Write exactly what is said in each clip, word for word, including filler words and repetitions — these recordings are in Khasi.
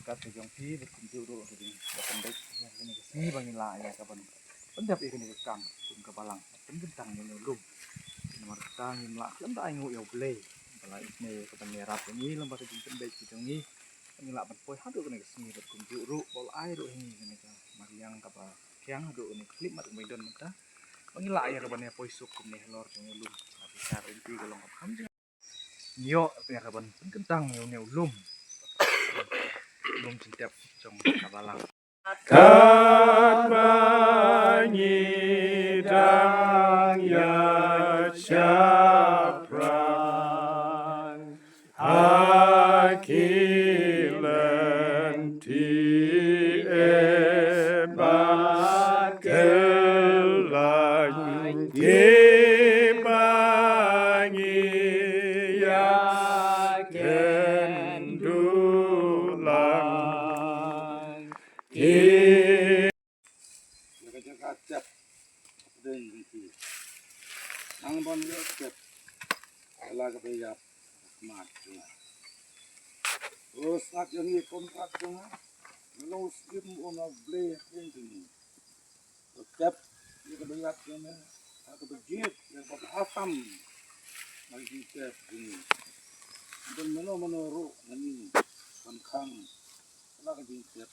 Kat ka jong phi bad kumjuh ruh ka jingpynbeit ïa kane ka sngi ba ngi lah ïa ka ban pyndep ïa kane ka kam kum ka balang, pynkyntang ïa une u lum. Namar kata ngim lah khlem da ainguh ïa U Blei ba la isynei ïa ka ban ïarap ïa ngi lyngba ka jingpynbeit ka jong ngi. Ngi lah ban poi haduh kane ka sngi bad kumjuh ruh ba u la ai ruh ïa ngi kane ka mariang kaba thiang haduh kane ka khyllipmat kaba ngi don mynta. Ba ngi lah ïa ka ban ïa poi suk kumne halor jong u lum. Ka bishar lynti ka long kaba kham jing Ngi ïoh ïa ka ban pynkyntang ïa une u lum. Lum jingtep jong ka balang. Katba ngi dang ïa shaphrang ha ki lynti eh bad kyllaiñ, kiba ngi ïa kynduh lang. Ki Ïa ka jaka tep dei ngi ki. Nang ban ïa tep la ka ba ïap mat jong nga. Us ngat jong ngi kontrak jong nga. Ngi long skim una ble kin jong ngi. Ka tep ïa ka ba ïap jong nga. Ka ba jied ïa ka ba hasam. Ngi ki tep jong ngi. Dan mano mano ruh ngi kan khang. La ka jingtep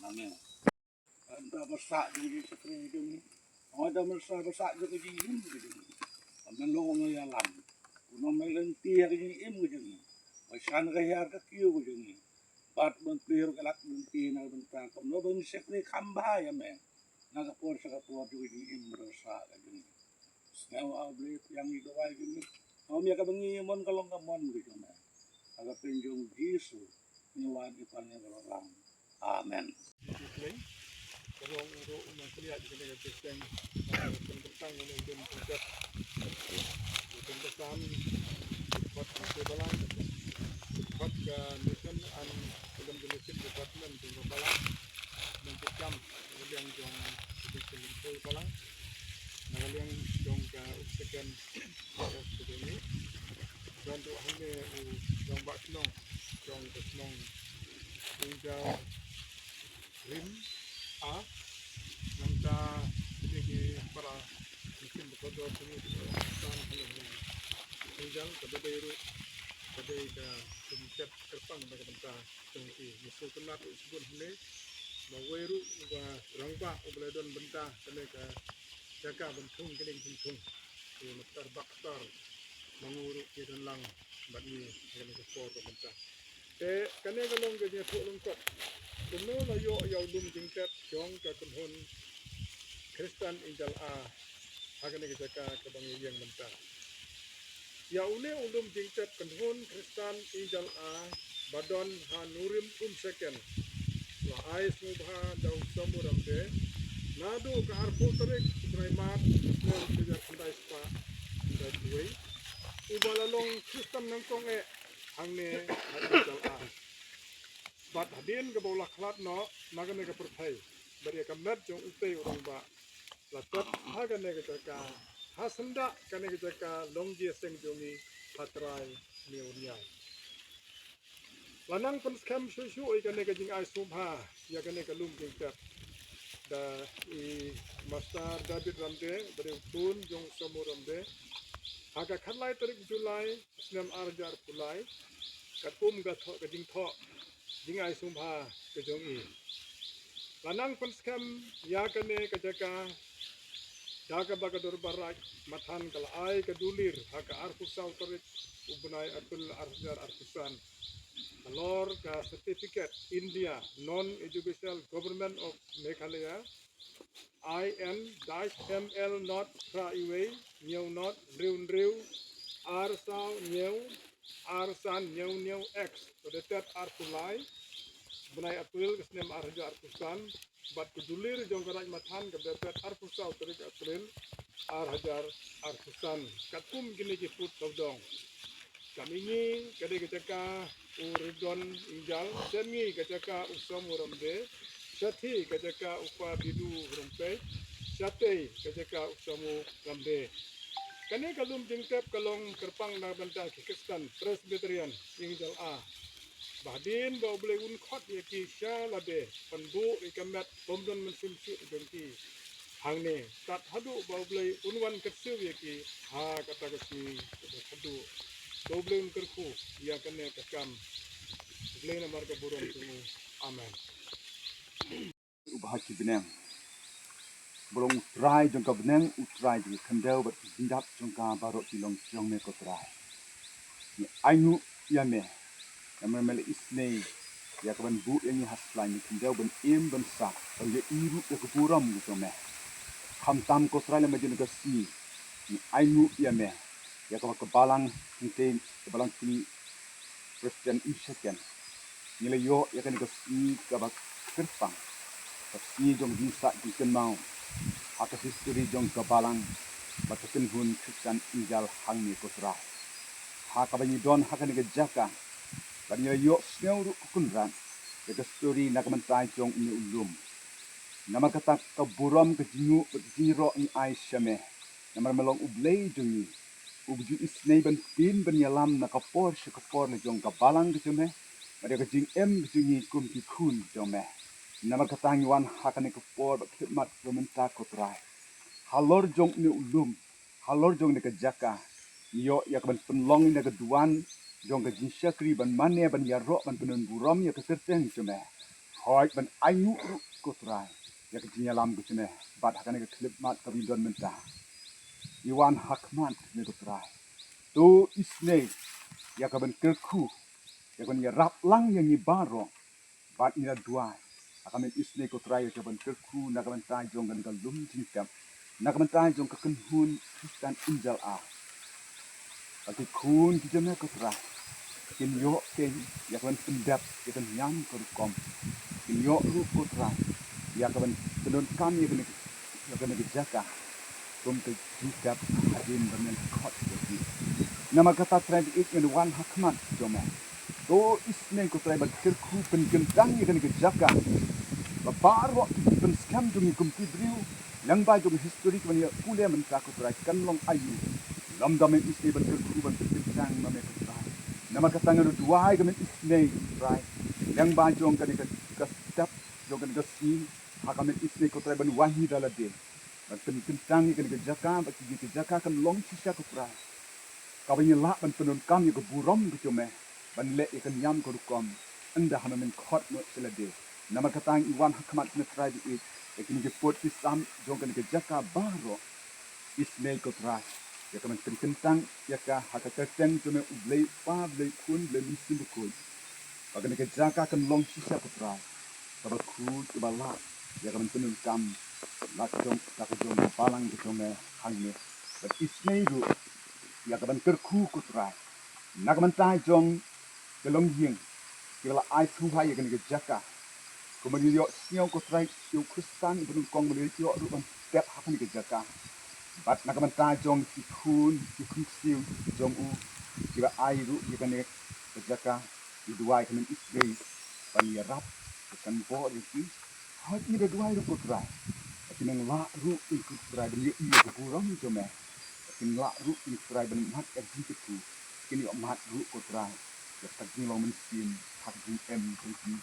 ngi. Ynda ba sah jong ki shakri jong ngi. Ynda ba sah ba sah jong ki jingim ki jong ngi. Ynda long ngi ïalam. Kumno me lynti ha ki jingim ki jong ngi. Ba shan ka hiar ka kiew ki jong ngi. Bad ban plir ka lak lynti na bynta kumno ban shakri kham bha ïa me. Na ka por sha ka por jong ki jingim ba sah ka jong ngi. Sngewbha Blei pdiang ïa ka duwai jong ngi. Ym ïa kaba ngi mon ka long ka mon ka jong me. Ha ka kyrteng jong Jisu ngi wan ngi pan ngi baroh lang. Amen. Ka long ruh u nongpynïaid kane ka kyrteng, ah, pynkyntang ïa une u lum jingtep. U pynkyntang u khot u balang. U khot ka mission and evangelism department jong ka balang. Nongkyrshan ka liang jong ka mission jong ka balang. Na ka liang jong ka u second Don ruh hangne u rangbah shnong jong ka shnong Injal Rim A. Nangta kine ki para mission ba kordor kine ki para mission hangne Injal ka dei ruh ka dei ka kum tet kyrpang na ka bynta jong ki. Ngi sngewtynnat ruh shibun hangne ba wei ruh uba rangbah uba la don bynta kane ka jaka ban thung kane ka jingthung. Ki master baktar ma ngi ruh ki don lang bad ngi ha kane ka por ka mynta. Te kane ka long ka jingïathuh lyngkot kumno la ïoh ïa u lum jingtep jong ka kynhun Khristan Injal A ha kane ka jaka kaba ngi ïeng mynta. Ïa une u lum jingtep kynhun Khristan Injal A ba don ha Nurim Umshaken la ai sngewbha da u Samuram de naduh ka arphew tarik u bnai Mart u snem hajar khyndai spah khyndai phew wei, uba la long Khristan nyngkong eh hangne ha Injal A. Bad hadien kaba u la khlad noh na kane ka pyrthei bad ïa ka met jong utei u rangbah la tep ha kane ka jaka, ha syndah kane ka jaka Longjiaseng jong ngi ha trai Mewriai. La nang pynskhem shuh shuh ïa kane ka jingai sngewbha ïa kane ka lum jingtep da i Master David Ramde, ba dei u khun jong u Samu Ramde, ha ka khatlai tarik July snem ar hajar arphew lai, katkum ka thoh, ka jingthoh jingai sngewbha ka jong i. La nang pynskhem ïa kane ka jaka da kaba ka dorbar Raid Mathan ka la ai ka dulir ha ka arphew saw tarik u bnai April ar hajar arphew san halor ka certificate India Non Educational Government of Meghalaya, I N dash M L not phra iwei hynñiew not hynriew hynriew ar saw hynñiew ar san hynñiew hynñiew X, ba dei tet arphew lai bnai April ka snem ar hajar arphew san, bad ka dulir jong ka Raid Mathan ka dei tet arphew saw tarik April ar hajar arphew san. Katkum kine ki pud sawdong, ka mihngi ka dei ka jaka u Ridon Injal, shen ngi ka jaka u Samu Ramde, shathie ka jaka u Pa Bidu Rumpei, shatei ka jaka u Samu Ramde. Kane ka lum jingtep ka long kyrpang na bynta ki Khristan Presbyterian Injal A. Ba hadien ba U Blei un khot ïa ki sha lade, ban buh ïa ka met bym don mynsiem shuh jong ki hangne, tad haduh ba U Blei un wan kyrsiew ïa ki ha kata ka sngi, haduh ba U Blei un kyrkhu ïa kane ka kam. U Blei namar ka burom jong u. Amen. U Bha ki bneng, ba long U Trai jong ka bneng, U Trai jong ka khyndew bad ki jingdap jong ka baroh ki long jong me ko Trai. Ngi ainguh ïa me namar me la isynei ïa ka ban buh ïa ngi ha slai ngi khyndew ban im ban sah ban ïohi ruh ïa ka burom ka jong me. Khamtam ko Trai lem ha jong ka sngi ngi ainguh ïa me ïa kaba ka balang hynrei ka balang kmie Khristan Inshakien. Ngi la ïoh ïa kane ka sngi kaba kyrpang, ka sngi jong ka jingsah jingkynmaw ha ka history jong ka balang bad ka kynhun Khristan Injal hangne ko Trai. Ha kaba ngi don ha kane ka jaka bad ngi la ïohsngew ruh ko Kynrad ïa ka story na ka bynta jong une u lum. Namar kata ka burom, ka jingnguh bad ka jingïaroh ngi ai sha me. Namar me long U Blei jong ngi, uba ju isynei ban pyn ban ïalam na ka por sha ka por la jong ka balang ka jong me bad ïa ka jingim ka jong ngi kum ki khun jong me. Namar kata ngi wan ha kane ka por bad khlieh mat ba mynta ko Trai. Halor jong une u lum, halor jong kane ka jaka, ngi ïoh ïa ka ban pynlong ïa ka duwan jong ka jingshakri ban mane ban ïaroh ban pynbun burom ïa ka kyrteng jong me. Hooid, ban ainguh ruh ko Trai ïa ka jingïalam ka jong me bad ha kane ka khlieh mat kaba ngi don mynta ngi wan ha khmat me ko Trai. To isynei ïa ka ban kyrkhu, ïa ka ban ïarap lang ïa ngi baroh. Bad ngi la duwai ha ka ban isynei ko Trai ïa ka ban kyrkhu na ka bynta jong kane ka lum jingtep, na ka bynta jong ka kynhun Khristan Injal A. Ba ki khun ki jong me ko Trai kin ïoh keiñ ïa ka ban pyndep ïa ka niam ka rukom. Kin ïoh ruh ko Trai ïa ka ban pyndonkam ïa kane, ïa kane ka jaka kum ka jingtep hadien ba men khot ïa ki. Namar kata Trai ba ïeit, ngi wan ha khmat jong me. To isynei ko Trai ban kyrkhu pynkyntang ïa kane ka jaka ba baroh ki jingpynskhem jong ngi kum ki briew lyngba jong ka histori ka ban ïa pule mynta ko Trai kan long aïu. Lymda men isynei ban kyrkhu ban pynkyntang ma me ko Trai. Namar kata ngi la duwai ka men isynei ko Trai lyngba jong kane ka, ka step jong kane ka sngi, ha ka men isynei ko Trai ban wahynna da lade ban pynkyntang ïa kane ka jaka ba kane ka jaka kan long shisha ko Trai kaba ngi lah ban pyndonkam ïa ka burom ka jong me ban leh ïa ka niam ka rukom ynda ha me men khot noh sha lade. Namar kata ngi wan ha khmat me Trai ba ïeit, ïa kine ki pud ki sam jong kane ka jaka baroh. Isynei ko Trai ïa ka ban pynkyntang ïa ka ha ka kyrteng jong me U Blei Kpa, Blei Khun, Blei Mynsiem Bakhuid. Ba kane ka jaka kan long shisha ko Trai kaba khuid kaba lah ïa ka ban pyndonkam la ka jong, la ka jong ka balang ka jong me hangne. Bad isynei ruh ïa ka ban kyrkhu ko Trai na ka bynta jong ki longïing kiba la ai sngewbha ïa kane ka jaka. Kumba ngi ïohsngew ko Trai, ïa u Khristan uba nyngkong ba la ïoh ruh ban tep ha kane ka jaka. Bad na ka bynta jong ki khun ki khun ksiew jong u kiba ai ruh ïa kane ka jaka, ngi duwai ka men isynei ban ïarap, ka kan bor ïa ki. Hooid, ngi da duwai ruh ko Trai ba kin nang lah ruh ïa ki ko Trai ban ïohi ïa ka burom jong me. Ba kin lah ruh ïa ki ko Trai ban mad ïa ka jingkyrkhu, kin ïoh mad ruh ko Trai ïa ka jinglong mynsiem ha ka jingim jong ki.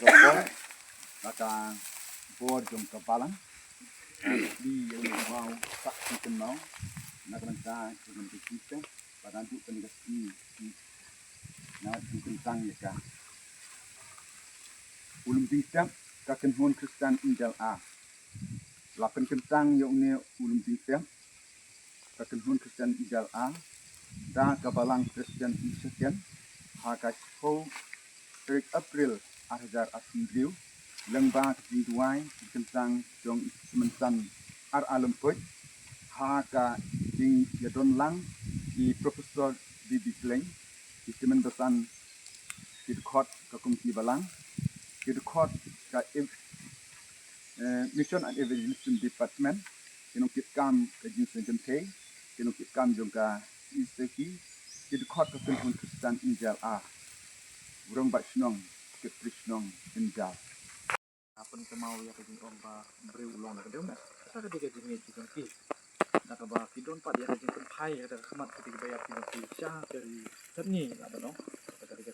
Ka bor, la ka bor jong ka balang. Ka plie ïa u maw, sah jingkynmaw na ka bynta jong ka jingkyrkhu. Ba naduh kane ka sngi, na pynkyntang ïa ka. U lum jingtep ka kynhun Khristan Injal A. La pynkyntang ïa une u lum jingtep ka kynhun Khristan Injal A da ka Balang Khristan Inshakien ha ka shiphew tarik April ar hajar arphew hynriew, lyngba ka jingduwai pynkyntang jong i Symon San R A Lyngkhuid, ha ka jingïadon lang i Professor D B Khleng, i Symon Basan, ki dkhot ka Komiti Balang, ki dkhot ka ev-, eh, Mission and Evangelism Department, ki nongkitkam ka jingseng kynthei, ki nongkitkam jong ka C E C, ki dkhot ka kynhun Khristan Injal A, u rangbah shnong, secretary shnong Injal. Nga pynkynmaw ïa ka jingong ba briew u long da ka dei, da ka dei ka jingngeit jong ki. Da kaba ki don pat ïa ka jingpynphai ïa ka khmat ka dei ba ïa ki ba ki sha ka ri Sydney, la ba long. Da ka dei ka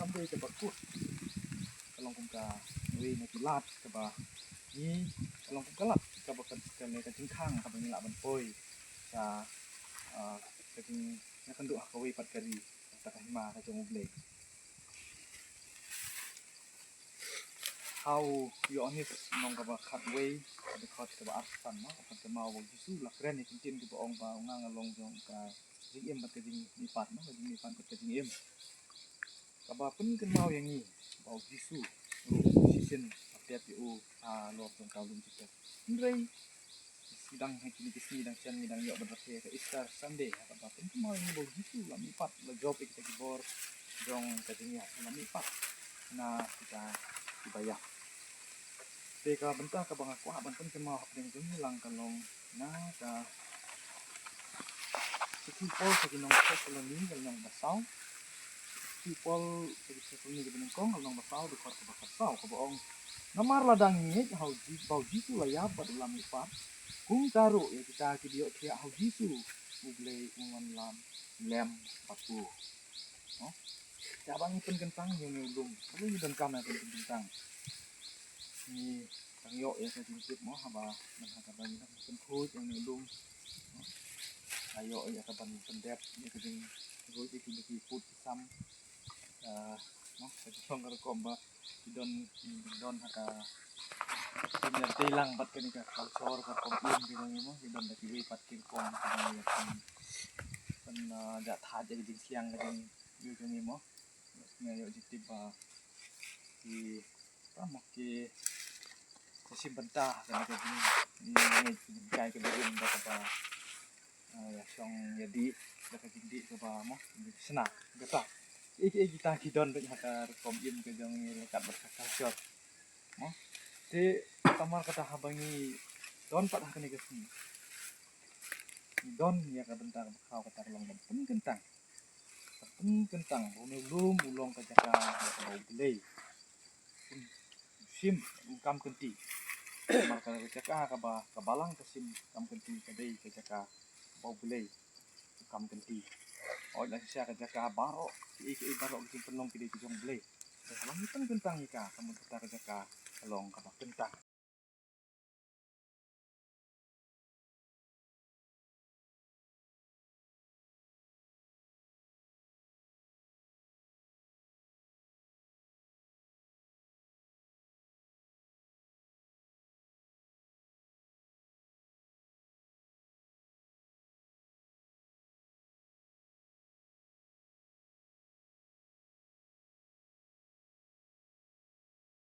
kam dei kaba kut. Ka long kum kawei na ki lad kaba ngi, ka long kum ka lad kaba ka, ka ne ka jingkhang kaba ngi lah ban poi sha, ah, ka jingïakynduh ha kawei pat ka ri, kata ka hima ka jong U Blei. Ha u Ïoannis lynnong kaba khatwei, ka dkhot kaba arphew san, no, ka kynmaw ba U Jisu u la kren ïa ka ktien kaba ong ba u nga nga long jong ka jingim bad ka jingmihpat, no, ka jingmihpat bad ka jingim. Kaba pynkynmaw ïa ngi ba U Jisu ruh u shisien la pep ïa u halor jong ka lum jingpep. Hynrei ngi dang ha kine ki sngi dang shen ngi dang ïoh ban rakhe ka Easter Sunday, ha kaba pynkynmaw ïa ngi ba U Jisu u la mihpat, u la jop ïa kita ki bor jong ka jingïap, u la mihpat na kita kiba ïap. Te ka bynta kaba nga kwah ban pynkynmaw hapdeng jong ngi lang ka long na ka shithi u Paul sha ki nong Thessaloni ka lynnong ba saw. Shithi u Paul sha ki Thessaloni kaba nyngkong ka lynnong ba saw, dkhot kaba khatsaw, kaba ong: Namar lada ngi ngeit ha U Ji-, ba U Jisu u la ïap bad u la mihpat, kumta ruh ïa kita kiba ïohthiah ha U Jisu U Blei un wan lem bad u. No? Haba ngi pynkyntang ïa une u lum, haba ngi donkam ïa ka jingpynkyntang, ngi dang ïoh ïa ka jingtip, mo, haba, na kaba ngi dang pynkhuid ïa une u lum, mo, la ïoh ïa ka ban pyndep ïa ka jingkhuid ïa kine ki pud ki sam. Ah, mo, ka jingpynkyntang ka rukom ba ki don, ki don ha ka, ki don ïa dei lang bad kane ka culture ka rukom im ki jong ngi, mo, ki don da kiwei pat ki rukom ki jong ngi, kan, kan, ah, ja thait ïa ka jingsiang ka jong ngi, jong ngi, mo. Nga ïoh jingtip ba ki, ba mo, ki sa shim bynta ha kane ka jing, jingngeit jinghikai kaba im da kaba, ah, ïa shong ïa dih da ka jingdih kaba mo, jingshna kata. Ïa ki, ïa kita ki don beit ha ka rukom im ka jong ngi ryngkat bad ka culture, mo. Te namar kata haba ngi don pat ha kane ka sngi, ngi don ïa ka bynta kaba khaw, kata ka long ban pynkyntang. Ban pynkyntang ba une u lum u long ka jaka ba U Blei un shim, un kam kynti. Namar ka jaka kaba ka balang ka shim kam kynti ka dei ka jaka ba U Blei u kam kynti. Hooid, la shisha ka jaka baroh, kiei kiei baroh ki jingpynlong ki dei ki jong U Blei. Te haba ngi pynkyntang ïa ka, ka mut kata ka jaka ka long kaba kyntang.